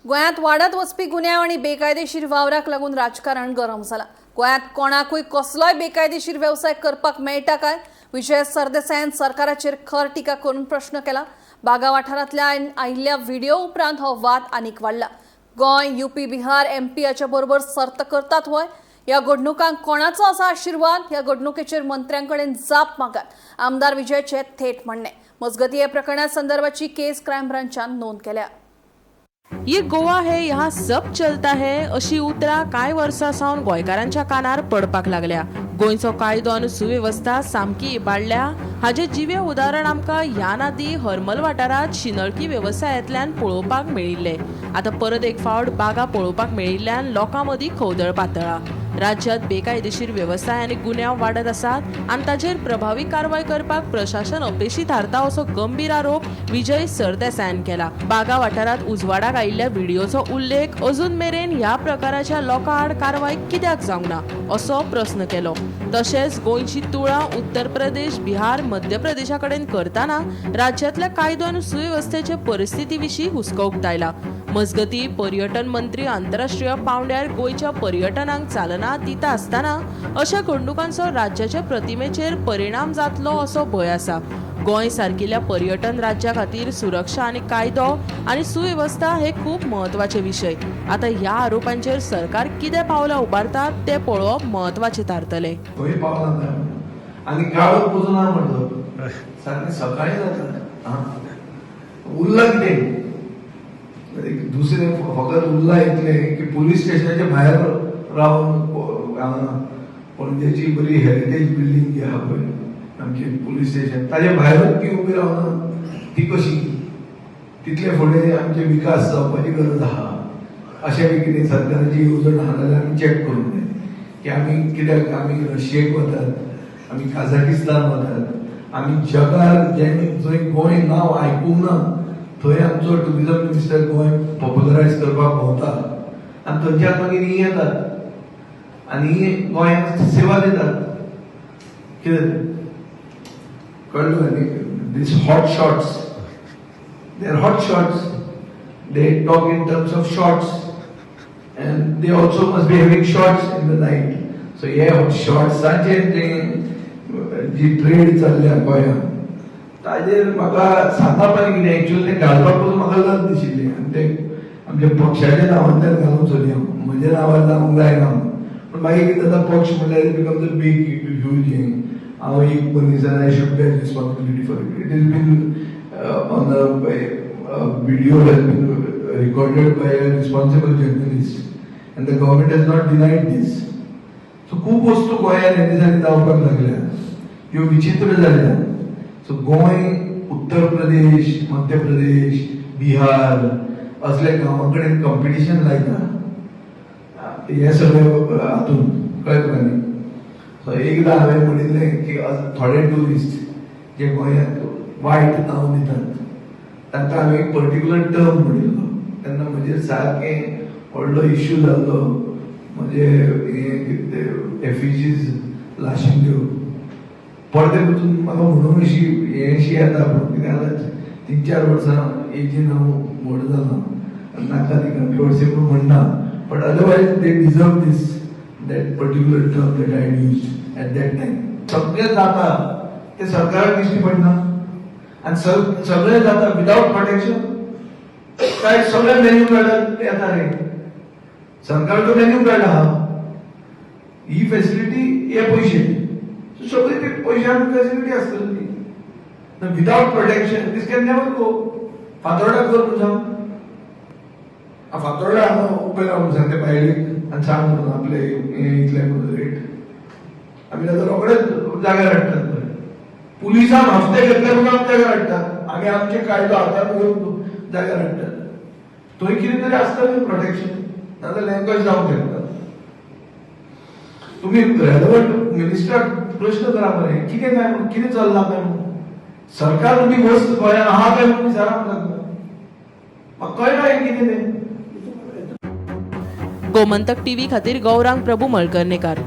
गोंयांत वाडत वचपी गुन्यांव आनी बेकायदेशीर वावराक लागून राजकारण गरम जालां. गोंयांत कोणाकूय कसलोय बेकायदेशीर वेवसाय करपाक मेळटा काय? विजय सरदेसायान सरकाराचेर खर टिका करून प्रश्न केला. बागा वाठारांतल्या आयिल्ल्या व्हिडिओ उपरांत हो वाद आनीक वाडला. गोंय युपी, बिहार, एमपी हाच्या बरोबर सर्त करतात व्हय? ह्या घडणुकांक कोणाचो आसा आशिर्वाद? ह्या घडणुकेचेर मंत्र्यां कडेन जाप मागात, आमदार विजयाचे थेट म्हणणे. मजगती, या प्रकरणा संदर्भाची केस क्रायम ब्रांचान नोंद केल्या. "ये गोवा है, यहाँ सब चलता है" अशी उतरां कांय वर्सां सावन गोंयकारांच्या कानार पडपाक लागल्या. गोंयचो कायदो आनी सुवेवस्था सामकी इबाडल्या हाजें जिवें उदाहरण आमकां ह्यान आदीं हरमल वाठारांत शिंदळकी वेवसायांतल्यान पळोवपाक मेळिल्लें. आतां परत एक फावट बागा पळोवपाक मेळिल्ल्यान लोकां मदीं खवदळ पातळ्ळा. राज्यात बेकायदेशीर वेवसाय आनी गुन्यांव वाडत आसात आनी ताचेर प्रभावी कारवाय करपाक प्रशासन अपेशी थारता, असो गंभीर आरोप विजय सरदेसायान केला. बागा वाठारांत उजवाडाक आयिल्ल्या व्हिडिओचो उल्लेख अजून मेरेन ह्या प्रकाराच्या लोकां आड कारवाय कित्याक जावंक ना, असो प्रस्न केलो. तशेंच गोंयची तुळा उत्तर प्रदेश, बिहार, मध्य प्रदेशा कडेन करतना राज्यांतल्या कायदो आनी सुवेवस्थेचे परिस्थिती विशीं हुस्को उक्तायला. मजगती, पर्यटन मंत्री आंतरराष्ट्रीय पावंड्यार गोंयच्या पर्यटनाक चालना दिता आसतना अशा घडणुकांचो राज्याच्या प्रतिमेचेर परिणाम जातलो असो भंय आसा. गोंय सारकिल्ल्या पर्यटन राज्या खातीर सुरक्षा आनी कायदो आनी सुवेवस्था हे खूब म्हत्वाचे विशय. आतां ह्या आरोपांचेर सरकार कितें पावलां उबारता तें पळोवप म्हत्वाचें थारतलें. खंय पावला काय आनी गाळप पसून ना म्हणलो, सारकें सकाळी जाता. आं, उरला कितें एक दुसरें? फकत उरला इतलें की पुलीस स्टेशनाच्या भायर रावन हांगा पणजेची बरी हेरिटेज बिल्डींग जी आहा पळय, आमची पुलीस स्टेशन, ताच्या भायरूच ती उबी रावना ती कशी? तितले फुडें आमचे विकास जावपाची गरज आहा. अशें बी कितें सरकाराची येवजण आहा जाल्यार आमी चॅक करूंक जाय की आमी कित्याक आमी रशियेक वतात, आमी काझाकिस्तान वतात, आमी जगार जें जंय गोंय नांव आयकूंक ना थंय आमचो टुरिजम मिनिस्टर गोंय पॉप्युलरायज करपाक भोंवता आनी थंयच्यान मागीर ही येतात आनी गोंयांत सेवा दितात. कितें कळ्ळें न्ही? These hot shots, they are hot shots. They talk in terms of shots and they also must be having shots in the night. So हे शॉट्साचे ते जी ट्रेड चल्ल्या गोंयांत, ताजेर म्हाका सांगप आनी कितें, एक्चुअली ते घालपाक पसून म्हाका लज दिशिल्ली आनी ते आमच्या पक्षाच्या नांवांतल्यान घालूंक सोदी हांव, म्हज्या नांवार जावंक जायना. पूण मागीर कितें जाता, पक्ष म्हणल्यार becomes a big huge हें. हांव एक मनीस आनी I should bear responsibility for it. It is been on a video, has been recorded by a responsible journalist and the government has not denied this. So खूब वस्तू गोंयांत ह्या दिसांनी जावपाक लागल्या ह्यो विचित्र जाल्या. सो गोंय उत्तर प्रदेश, मध्य प्रदेश, बिहार असल्या गांवां कडेन कंपिटिशन लायता हे सगळे हातून, कळ्ळें तुका न्ही? सो एकदां हांवें म्हणिल्लें की थोडे ट्युरिस्ट जे गोंयांत वायट नांव दितात तांकां हांवें एक पर्टिक्युलर टर्म म्हणिल्लो. तेन्ना म्हजेर सारकें व्हडलो इश्यू जाल्लो. म्हणजे हें कितें एफिजीज लाशिल्ल्यो परते पसून म्हाका म्हणूंक अशी हें अशी येता, पूण कितें जालां, 3-4 वर्सां एजीन हांव व्हड जाला, नाका ती कंट्रोवर्सी पूण म्हणना. But otherwise they deserve this, that particular term that I use at that time. सगळें जाता ते सरकाराक दिश्टी पडना आनी सगळें जाता विदाउट प्रोटेक्शन. काय सगळे मेन्यू कार्डार येता रे? सरकाराचो मेन्यू कार्ड आहा, ही फॅसिलिटी हे पयशे, सगळे ते पयशान फॅसिलिटी आसतली ती. Without protection this can never go. Fatorda कर तूं सांग. फातोर्डा हांगा उबे रावन सांग ते बायलेक आनी सांग म्हणून आपले हे इतले म्हणून रेट, आमी जाल्यार रोखडेच जाग्यार हाडटात पळय. पुलिसान हफ्ते घेतले म्हणून आमी जाग्यार हाडटात. आमी आमचे कायदो हातान घेवन जाग्यार हाडटात. थंय कितें तरी आसतलें प्रोटेक्शन, नाजाल्यार हें कशें जावंक शकता? तुम्ही रेलेवंट मिनिस्टराक प्रश्न करा मरे, कितें काय म्हणून, कितें चल्लां काय म्हणून. सरकार तुमी वस्त गोंयांत आहा काय म्हणून विचारांक लागलो. म्हाका कळना हें कितें तें. गोमंतक टीव्ही खातीर गौरांग प्रभू मळकर्णेकार.